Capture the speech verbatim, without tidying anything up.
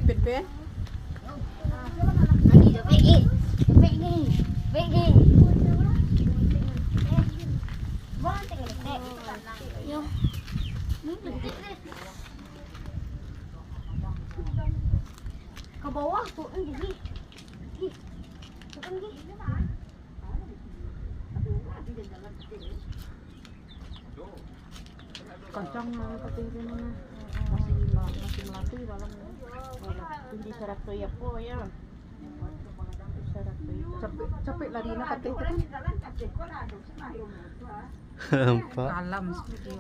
Pen, pen. Yo. Ka bawah tu, Gi. Gi. Turun, Gi. Kancang lah, tapi itu mah. Masih, masih melatih dalam. Kunci syarat tu ya, po ya. Capek, capek lari nak kateh tu kan? Nampak. Alam studio.